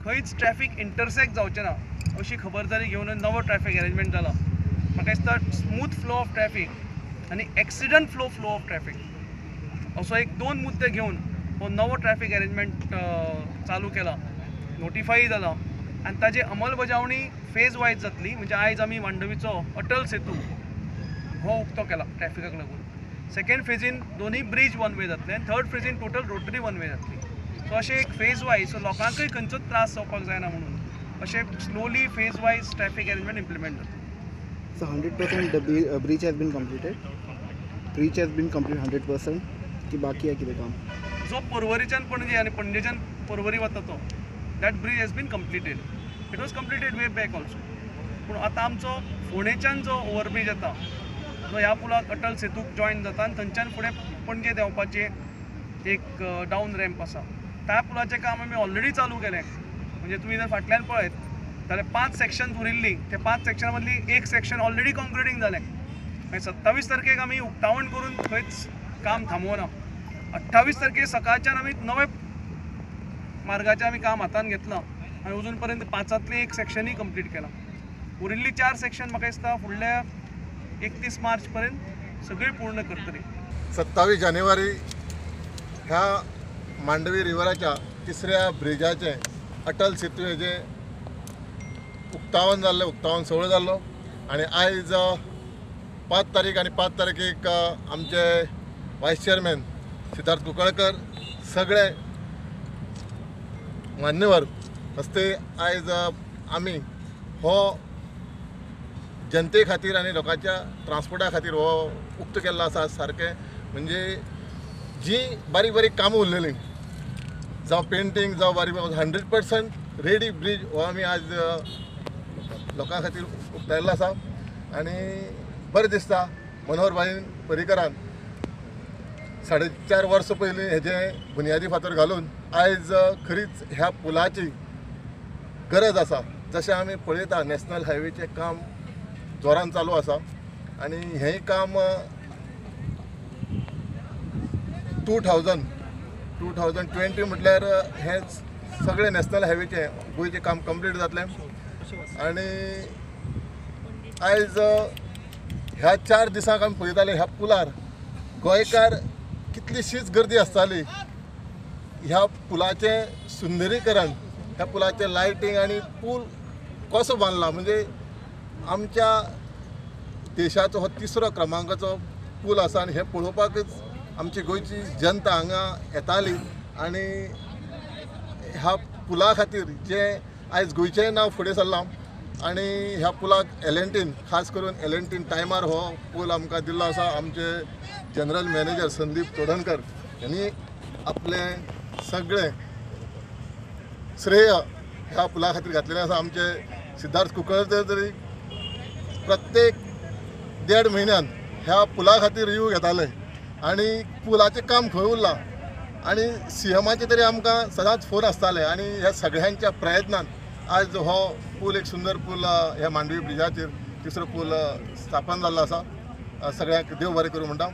खंयच traffic intersect जावचें ना अशी खबरदारी घेवन नवो ट्रॅफिक अरेंजमेंट जाला. म्हाका दिसता स्मूथ फ्लो ऑफ ट्रॅफिक आनी एक्सिडंट फ्लो ऑफ ट्रॅफिक असो एक दोन मुद्दे घेवन हो नवो ट्रॅफिक अरेंजमेंट चालू केला, नोटिफाय जाला आनी ताजी अंमलबजावणी फेज वायज जातली. म्हणजे आयज आमी मांडवीचो अटल सेतू हो उक्तो केला ट्रॅफिकाक लागून. सेकेंड फेजीन दोनूय ब्रीज वन वे जातले आनी थर्ड फेजीन टोटल रोटरी वन वे जातली. सो अशें एक फेज वायज, सो लोकांकूय खंयचोच त्रास जावपाक जायना म्हणून अशें slowly phase wise traffic arrangement implement जाता. So 100% the bridge has been completed. Bridge has been completed 100% की बाकी आहे कितें काम? जो पर्वरीच्यान पणजे आनी पणजेच्यान पर्वरी वता तो that bridge has been completed. It was completed way back also. पूण आतां आमचो फोंडेच्यान जो ओवरब्रीज येता जो ह्या पुलाक अटल सेतूक जॉयन जाता आनी थंयच्यान फुडें पणजे देंवपाचें एक डावन रॅम्प आसा, त्या पुलाचें काम आमी ऑलरेडी चालू केलें. म्हणजे तुमी जर फाटल्यान पळयत जाल्यार 5 सेक्शन उरिल्लीं, त्या 5 सेक्शनां मदली एक सेक्शन ऑलरेडी कॉन्क्रिटींग जालें. मागीर 27 तारखेक आमी उक्तावण करून खंयच काम थांबोवना. 28 तारखेक सकाळच्यान आमी नवे मार्गाचें आमी काम हातान घेतलां आनी अजून पर्यंत 5तांतलें एक सेक्शनूय कंप्लीट केलां. उरिल्लीं 4 सेक्शन म्हाका दिसता फुडल्या 31 मार्च पर्यंत सगळी पूर्ण करतली. 27 जानेवारी ह्या मांडवी रिवराच्या तिसऱ्या ब्रिजाचें अटल सेतू हेजें उक्तावण जाल्लें, उक्तावण सवळ जाल्लो आनी आयज 5 तारीख आनी 5 तारखेक आमचे वायस चेअरमॅन सिद्धार्थ कुंकळकर सगळे मान्यवर हस्ते आयज आमी हो जनते खातीर आनी लोकांच्या ट्रान्सपोर्टा खातीर हो उक्तो केल्लो आसा. सारकें म्हणजे जी बारीक बारीक कामां उरलेलीं जावं पेंटींग जावं बारीक 100% रेडी ब्रीज हो आमी आज लोकां खातीर उक्तायल्लो आसा आनी बरें दिसता मनोहर भाई पर्रीकरान 4.5 वर्सां पयलीं हेजें बुन्यादी फातर घालून आयज खरीच ह्या पुलाची गरज आसा. जशें आमी पळयता नॅशनल हायवेचें काम जोरान चालू आसा आनी हें काम 2020 म्हटल्यार हें सगळें नॅशनल हायवेचें गोंयचें काम कंप्लीट जातलें. आनी आयज ह्या 4 दिसांक आमी पळयताले ह्या पुलार गोंयकार कितलीशीच गर्दी आसताली. ह्या पुलाचें सुंदरीकरण, ह्या पुलाचें लायटींग आनी पूल कसो बांदला म्हणजे आमच्या देशाचो हो 3रो क्रमांकाचो पूल आसा आनी हें पळोवपाकच आमची गोंयची जनता हांगा येताली आनी ह्या पुला खातीर जें आयज गोंयचेंय नांव फुडें सरलां आनी ह्या पुलाक एल&टीन खास करून एल&टीन टायमार हो पूल आमकां दिल्लो आसा. आमचे जनरल मॅनेजर संदीप चोडणकर यांनी आपलें सगळें श्रेय ह्या पुला खातीर घातलेलें आसा. आमचे सिद्धार्थ कुंकळकर तरी प्रत्येक 1.5 म्हयन्यान ह्या पुला खातीर रिव्यू घेताले आनी पुलाचें काम खंय उरलां आनी सीएमाचे तरी आमकां सदांच फोन आसताले आनी ह्या सगळ्यांच्या प्रयत्नान आज हो पूल एक सुंदर पूल ह्या मांडवी ब्रिजाचेर तिसरो पूल स्थापन जाल्लो आसा. सगळ्यांक देव बरें करूं म्हणटा.